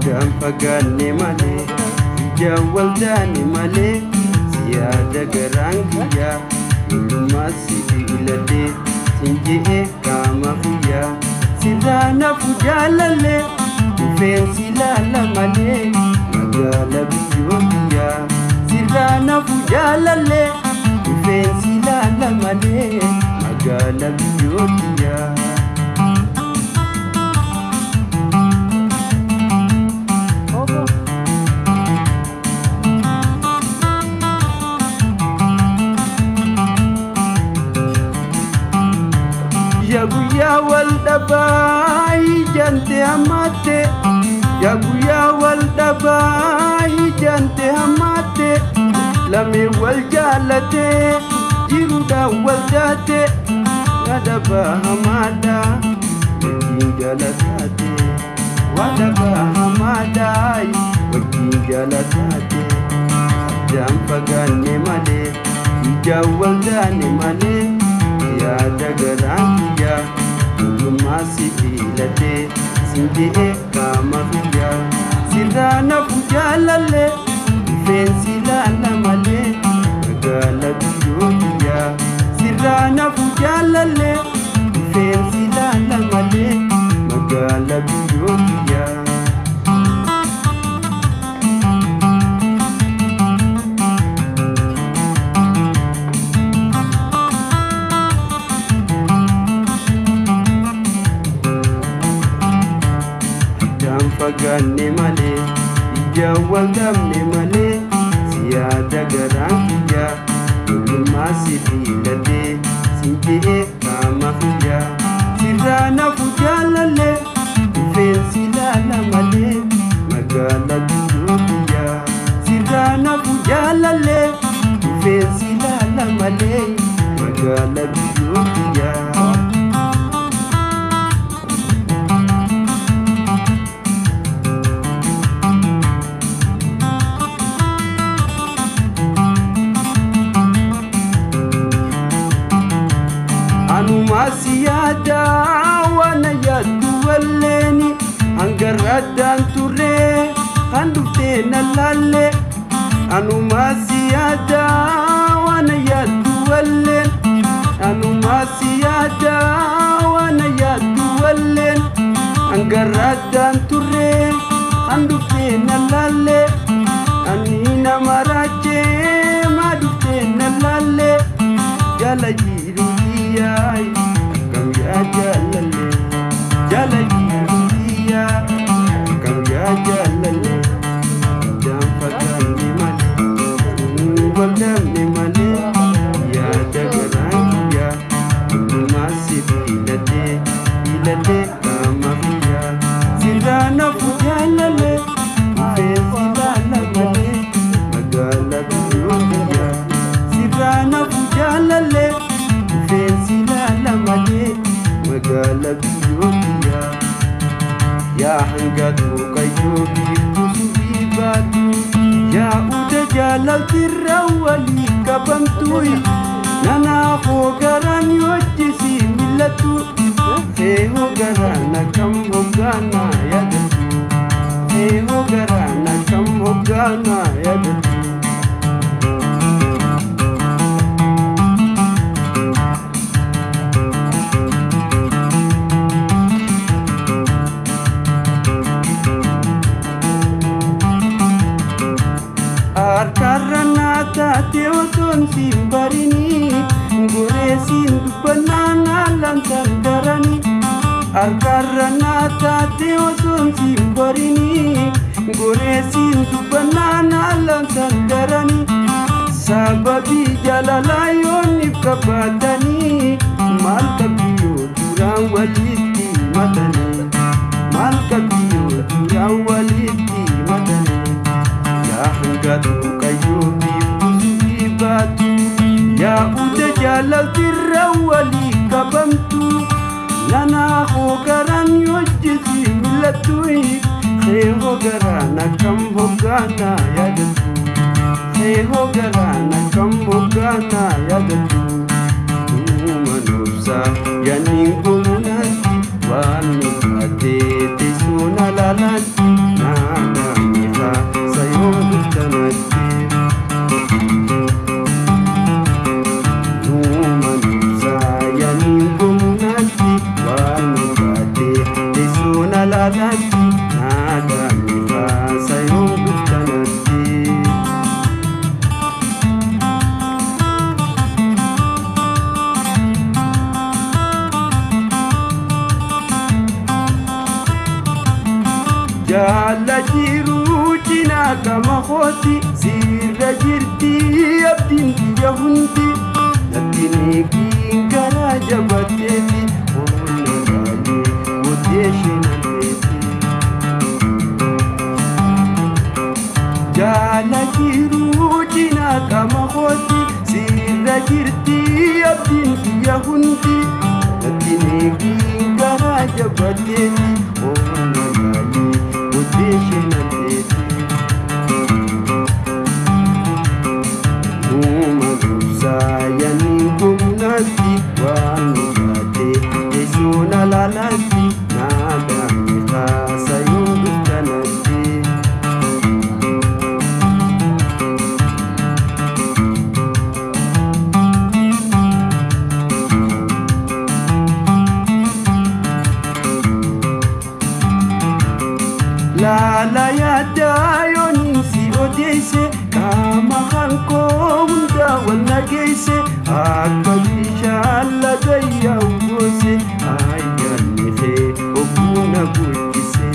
Addaan fagaanne malee ijaan wal taane malee si yaada garaan kiyyaa lolummaa si filadhee sin je'ee qaama kiyyaa sirraa nafu jaalallee dhufeen si laala malee magaala biyyoo kiyyaa sirraa nafu jaalallee dhufeen si laala malee magaala biyyoo kiyyaa. Ya guyyaa wal dhabaa ijante hammatte ya guyyaa wal dhabaa ijante hammatte lamee wal jaalate jiruudhaan wal taate wadhabaa hamaadha wajjin jaalataate wadhabaa hamaadha wajjin jaalataate addaan fagaanne malee ijaan wal taane malee yaada garaan kiyyaa lolummaa si filadhee sin je'ee qaama kiyyaa sirraa nafu jaalallee dhufeen si laala malee magaala biyyoo kiyyaa sirraa nafu jaalallee dhufeen si laala malee magaala biyyoo kiyyaa. Addaan fagaanne malee ijaan wal dhabne malee si yaada garaan kiyyaa lolummaa si filadhee sin je'ee qaama kiyyaa sirraa nafu jaalallee dhufeen si laala malee magaala biyyoo kiyyaa sirraa nafu jaalallee dhufeen si laala malee magaala biyyoo kiyyaa. Anuma si yaada waan yaaddu walleeni hangarraddaan turre kan dhuftee na laalle anuma si yaada waan yaaddu walleen anuma si yaada waan yaaddu walleen hangarraddaan turre kan dhuftee na laalle ani nama raachee maa dhuftee na laalle jaala jiru kiyyaa akkam yaa jaalalle jaala jiru kiyyaa akkam yaa jaalalle addaan fagaanne malee wal dhabne malee yaada garaan kiyyaa lolummaa si filadhee filadhee qaama kiyyaa sirraa nafu jaalalle dhufeen si laala malee magaala biyyoo kiyyaa sirraa nafu jaalalle dhufeen si laala malee magaala biyyoo kiyyaa. Yaa hangatu qayyoo biiftuu subii baatu yaa uda jaalaltirra walii qabamtu nanaa hoo garaan hojjisii mil'attu feehoo garaan akkam hoggaanaa yaadatu feehoo garaan akkam hoggaanaa yaadatu. Harkarra naa taate osoon siin barinii goree siin dubbannaan haalaan daranii. Harkarra naa taate osoon siin barinii goree siin dubbannaan haalaan daranii. Sababii jaalalaa yooniif qabaatanii maal qabdi yoo duraan walitti himatanii maal qabdi yoo duraan walitti himatanii. Yaa hangatu qayyoo biiftuu subii baatu yaa uda jaalaltirra walii qabamtu nanaa hoo garaan hojjisii mil'attu feehoo garaan akkam hoggaanaa yaadatu feehoo garaan akkam hoggaanaa yaadatu. Uuma nuufsaa yaaniin gomunaatti waan nu taatee teessoon alaalaatti. Jaala jiruu cinaa qama kooti sirra jirti abdiin biyya hundi natti neegiin garaa jabaatteeti onna laalee booddee ishee nanteeti. Jaala jiruu cinaa qama kooti sirra jirti abdiin biyya hundi natti neegiin garaa jabaatteeti onna laalee booddee ishee nanteeti. Uuma dursaa yaani gomnaatti waan nu taate teessoon alaalaatti naadaan kaasa yoom dhuftanatti. Laala yaaddaa yooniin si odeesse qaama hankoo hunda wal nageesse akka bishaan laga yaa'u goose ayyaanni kee ogguu na guddise.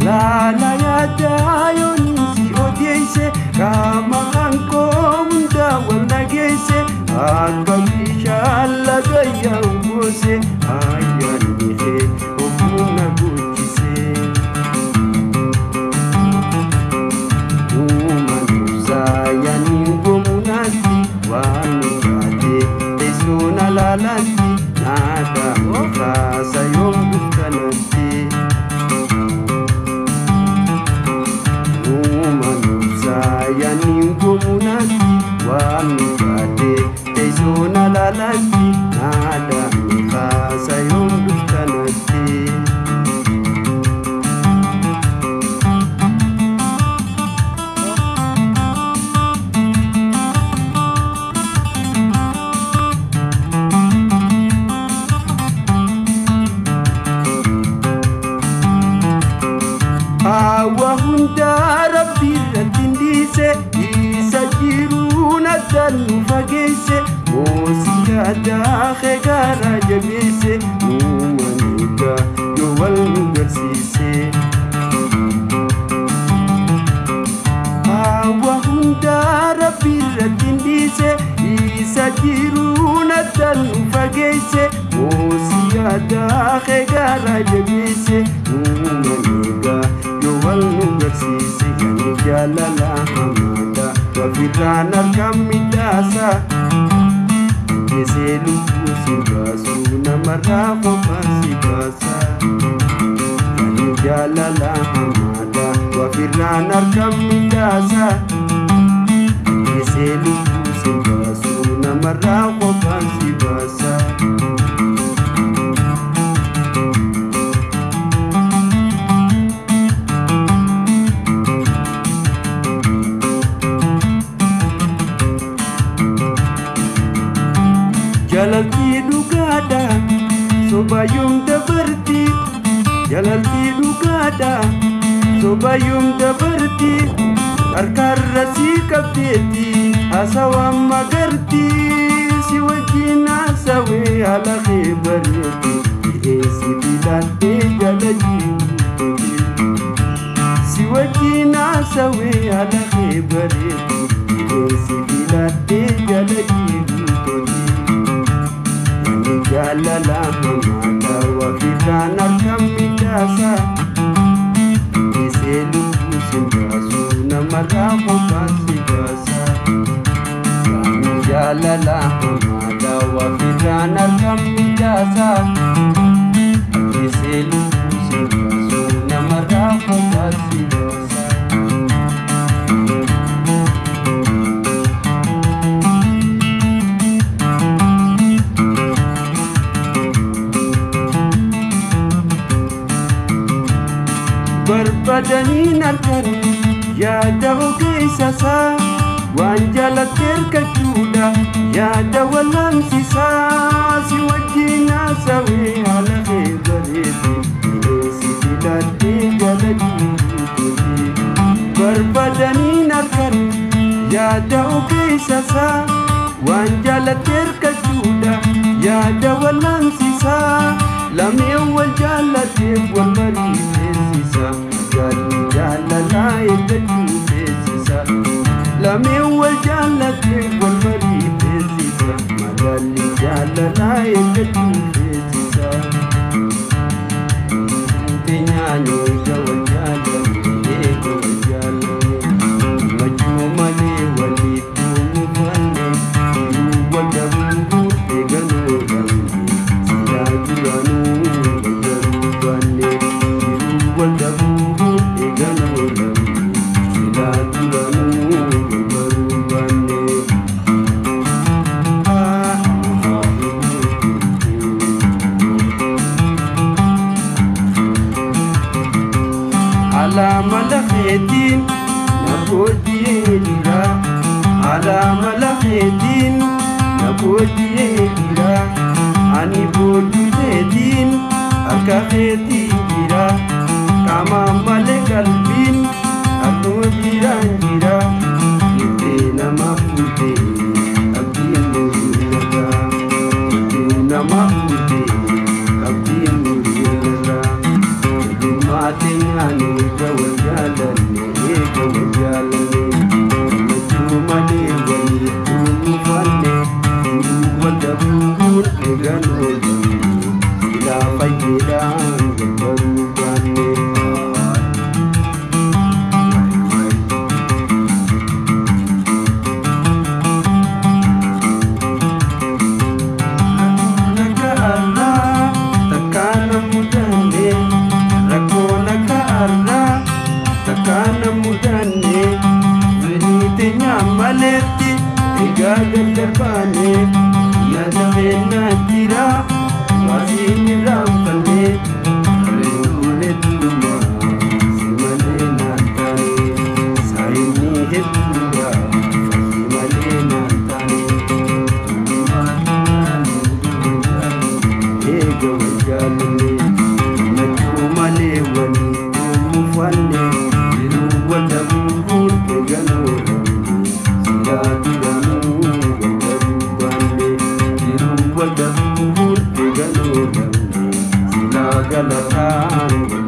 Laala yaaddaa yooniin si odeesse qaama hankoo hunda wal nageesse akka bishaan laga yaa'u goose ayyaanni kee ogguu na guddise. Uuma dursaa yaani gomunaatti waan nu taate teessoon alaalaatti naadaan kaasa yoom dhuftanatti. Uuma dursaa yaani gomunaatti waan nu taate teessoon alaalaatti naadaan kaasa yoom dhuftanatti. Hawa hundaa rabbi irratti hin dhiise isa jiruun addaan nu fageesse moosii yaadaa kee garaa jabeesse uumaan eegaa yoo wal nu garsiise. Hawa hundaa rabbi irratti hin dhiise isa jiruun addaan nu fageesse moosii yaadaa kee garaa jabeesse uumaan eegaa yoo wal nu garsiise. Yani jaalala hamaadha wafirraan harkaan midhaasa ajjeesee lubbuu si baasu namarraa qofaan si baasa. Yani jaalala hamaadha wafirraan harkaan midhaasa ajjeesee lubbuu si baasu namarraa qofaan si baasa. Jaalaltii dhugaadha sobaayyoom dabarti jaalaltii dhugaadha sobaayyoom dabarti harkarra si qabdeetti haasawaan magarti si wajjin haasawee haala kee bareetti dhiyeessi filadhee jala jiruuti si wajjin haasawee haala kee bareetti dhiyeessi filadhee jala jiruuti. Yani jaalala hamaadha wafirraan harkaan midhaasa ajjeesee lubbuu si baasu namarraa qofaan si baasa. Yani jaalala hamaadha wafirraan harkaan midhaasa ajjeesee lubbuu si baasu namarraa qofaan si baasa. Barbaadaniin harkan yaada ogeessasaa waan jaalatte hirkachuudha yaada wal'aansisaa si wajjin haasawee haala kee bareetti dhiyeessi filadhee jala jiruuti. Barbaadaniin harkan yaada ogeessasaa waan jaalatte hirkachuudha yaada wal'aansisaa Lameen wal jaallateef wal marii feesisa. Jaalli jaalalaa eeggachuu feesisa. Lameen wal jaallateef wal marii feesisa. Madaalli jaalalaa eeggachuu feesisa. Nyaanyi eega wal jaallanne eega wal jaallanne. Gammachuu malee walitti mufanne. Jiruu wal dhabuu eeganuu dhabne. Silaa duraanuu wal garuu baanne. Jiruu wal dhabuu eeganuu dhabne. Silaa duraanuu wal garuu baanne. Alaama lafeetiin na booji'ee jira. Alaama lafeetiin na booji'ee jira. Ani boojuu teetiin harka keetiin jira. Qaamaan malee qalbiin akkuma biraan jira. Jettee nama fuutee abdiin muriirra. Jettee nama fuutee abdiin muriirra. Maatiin nyaanni eega wal jaalanne eega wal jaalanne. Gammachuu malee walitti mufanne. Jiruu wal dhabuun eeganuu dhabne. Silaa fayyeedhaan gargaaruu baanne. Rakkoon akka har'aa takkaa na mudanne. Rakkoon akka har'aa takkaa na mudanne. Fedhii teenyaa maletti egaa gargar baane. Yaada feennaa jira waasiin irraanfanne. Reetuun hedduuma si malee naan taane. Saayinni hedduudha fakkii malee naan taane. Eega wal jaalanne gammachuu malee walitti mufanne. Jiruu wal dhabuun eeganuu dhabne. Silaa duraanuu wal dhabuu baanne. Jiruu wal dhabuun eeganuu dhabne. Silaa galataan wal